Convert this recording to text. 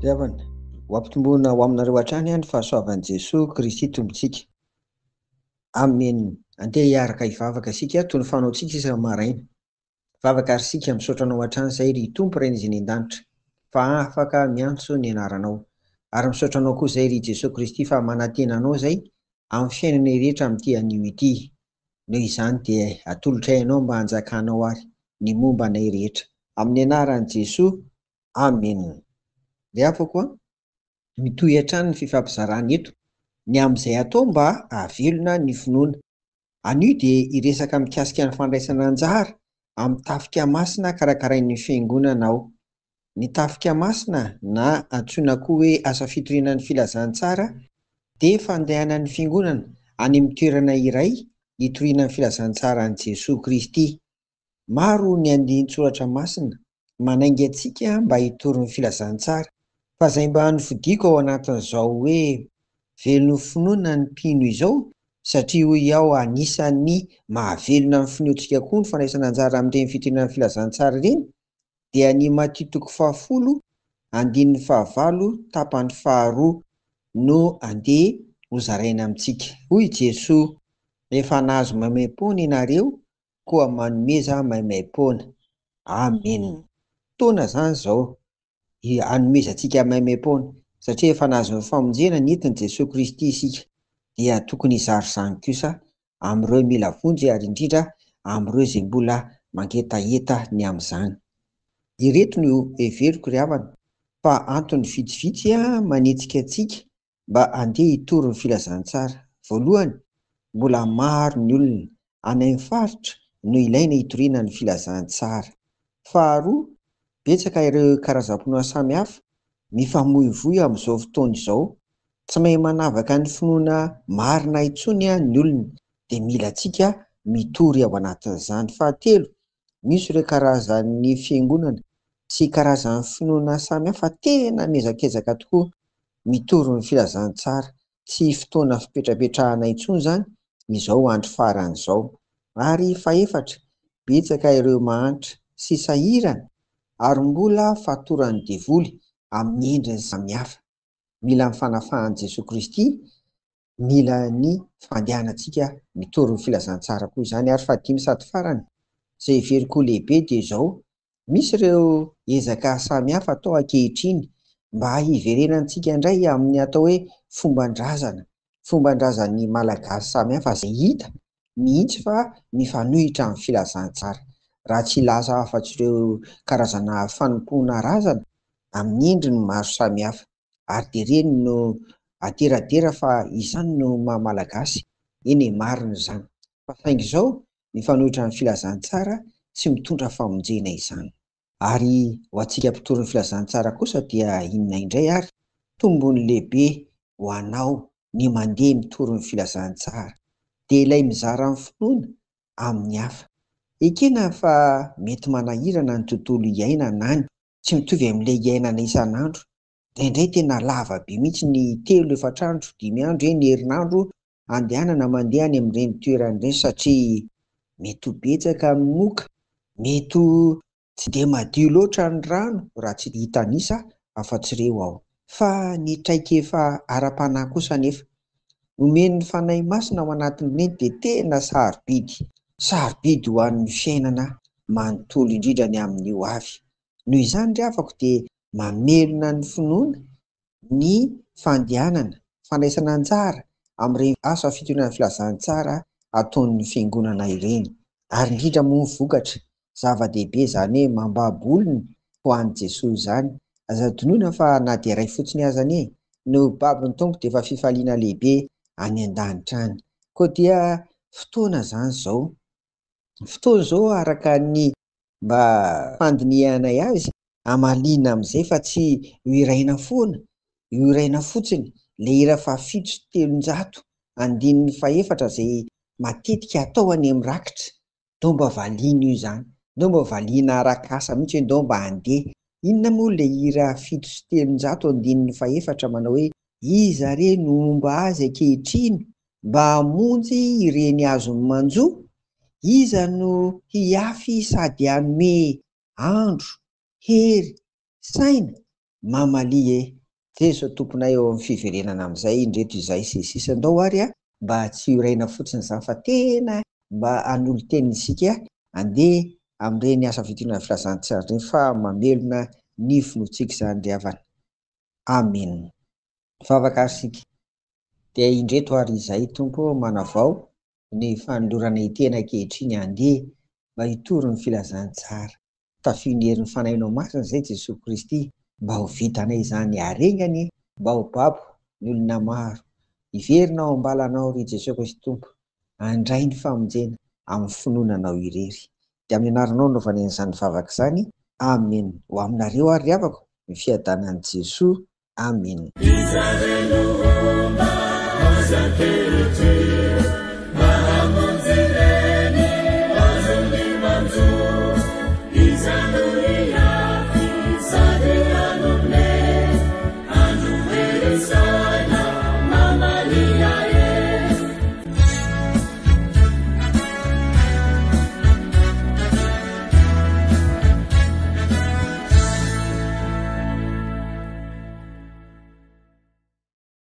Ry havana, ho ampitomboina ho aminareo hatrany ny fahasoavan'i Jesoa Kristy Tompontsika. Amen. Andeha hiaraka hivavaka isika toy ny fanaontsika isa-maraina. Vavaka ary isika misaotra Anao hatrany izay ry Tompo Rain'izy any an-danitra fa afaka miantso ny anaranao. Ary misaotra Anao koa izay ry Jesoa Kristy fa manantena Anao izay amin'ny fiainanay rehetra amin'ity anio ity. Noho izany dia atolotray Anao mba hanjakanao ary ny momba anay rehetra. Amin'ny anaran'i Jesoa. Amen. Ry havako a, mitohy hatrany ny fifampizarana eto ny amin'izay atao mba hahavelona ny finoana. Anio dia hiresaka mikasika ny fandraisana anjara amin'ny tafika masina karakarain'ny Fiangonana aho. Ny tafika masina na antsoina koa hoe asa fitoriana ny filazantsara dia fandehanan'ny Fiangonana any amin'ny toerana iray hitoriana ny filazantsaran'i Jesoa Kristy. Maro ny andinin-tsoratra masina manainga antsika mba hitory ny filazantsara, fa izay mba nofidiko ao anatin'izao hoe velon'ny finoana ny mpino izao, satria hoy aho anisan'ny mahavelona ny finoantsika koa ny fandraisana anjara amin'ireny fitoriana ny filazantsara ireny, dia ny Matio toko fahafolo andininy fahavalo tapany faharoa no andeha hozaraina amintsika. Hoy Jesoa, Efa nahazo maimaimpoana ianareo, koa manomeza maimaimpoana. Amen. Fotoana izany izao hanomezantsika maimaimpoana, satria efa nahazo ny famonjena nentin'i Jesoa Kristy isika, dia tokony hizara izany kosa amin'ireo mila vonjy ary indrindra amin'ireo izay mbola mangetaheta ny amin'izany. Ireto no heveriko ry havana fa antony vitsivitsy manetsika antsika mba handeha hitory ny filazantsara. Voalohany, mbola maro ny olona any amin'ny faritra no ilaina hitoriana ny filazantsara. Faharoa, betsaka ireo karazam-pinoana samihafa mifamoivoy amin'izao fotoana izao. Tsy mahay manavaka ny finoana marina intsony ny olona, dia mila antsika mitory ao anatin'izany. Fahatelo, misy ireo karazan'ny fiangonana sy karazan'ny finoana samihafa tena mihezakezaka tokoa mitory ny filazantsara. Tsy fotoana fipetrapetrahana intsony izany izao andro farany izao. Ary fahefatra, betsaka ireo mahantra sy sahirana ary mbola fatoran'ny devoly amin'ny endriny samihafa. Mila ny fanafahan'i Jesoa Kristy, mila ny fandehanantsika mitory ny filazantsara koa izany. Ary fahadimy sady farany, izay heveriko ho lehibe dia izao, misy ireo ezaka samihafa atao ankehitriny mba hiverenantsika indray amin'ny atao hoe fomban-drazana, fomban-drazan'ny Malagasy samihafa izay hita mihitsy fa mifanohitra amin'ny filazantsara. Raha tsy hilaza afa-tsy ireo karazana fanompoana razana amin'ny endriny maro samihafa. Ary dia ireny no aderadera fa izany no maha Malagasy. Eny e, marina izany. Fa saingy izao, mifanohitra amin'ny filazantsara, tsy mitondra famonjena izany. Ary ho antsika mpitory ny filazantsara kosa dia inona indray ary? Tombony lehibe ho anao ny mandeha mitory ny filazantsara. Dia ilay mizara ny finoana amin'ny hafa. Ekena fa mety manahirana ny tontolo iainana any, tsy mitovy amin'ilay iainana isan'andro. Indraindray tena lava be mihitsy ny telo, efatra andro, dimy andro, eny herinandro andehanana mandeha any amin'ireny toerana ireny satria mety ho betsaka ny moka, mety ho tsy dia madio loatra ny rano raha tsy hitanisa afa-tsy ireo ao. Fa ny traikefa ara-panahy kosa anefa omen'ny Fanahy Masina ao anatin'ireny dia tena sarobidy, sarobidy ho an'ny fiainana manontolo indrindra ny amin'ny ho avy. Noho izany ry havako dia mamelona ny finoana ny fandehanana, fandraisana anjara amin'ireny asa fitoriana ny filazantsara ataon'ny fiangonana ireny. Ary indrindra moa ny vokatra, zava-dehibe izany hoe mambabo olona ho an'i Jesoa izany. Aza adinoina fa na dia iray fotsiny aza anie no babon'ny Tompo dia efa fifaliana lehibe any an-danitra any. Koa dia fotoana izany izao, fotoana izao araka ny mba fandinihanay azy hamaliana amin'izay fa tsy hiraina foana, hiraina fotsiny ilay hira faha-307 andininy fahefatra izay matetika atao any amin'ny rakitra, ndao mba valiana io izany, ndao mba valiana arak'asa mihitsy hoe ndao mba handeha. Inona moa ilay hira 307 andininy fahefatra manao hoe iza re no homba azy ankehitriny mba hamonjy ireny azony manjo? Iza no hiafy sady hanome andro, hery, saina? Mamalia e! Jeso Tomponay eo amin'ny fiverenana amin'izay, indreto izahay sy ny sisa Ndao ary mba tsy horaina fotsiny izany fa tena mba hanolo-tena isika handeha amin'ireny asa fitoriana ny filazantsara ireny fa mamelona ny finoantsika izany ry havana. Amen. Mivavaka ary isika. Dia indreto ary izahay Tompo ô manavao ny fanoloranay tena ankehitriny handeha mba hitory ny filazantsara. Tafio ny herin'ny Fanahinao Masina izay Jesoa Kristy mba ho vitanay izany harenga anie mba ho babo ny olona maro hiverina ao am-balanao ry Jesoa Kristy Tompo handray ny famonjena amin'ny finoana Anao irery. Dia amin'ny anaranao anaovanay an'izany vavaka izany. Amen. Ho aminareo ary ry havako ny fiadanan'i Jesoa. Amen. Iza re no homba azy ankehitriny?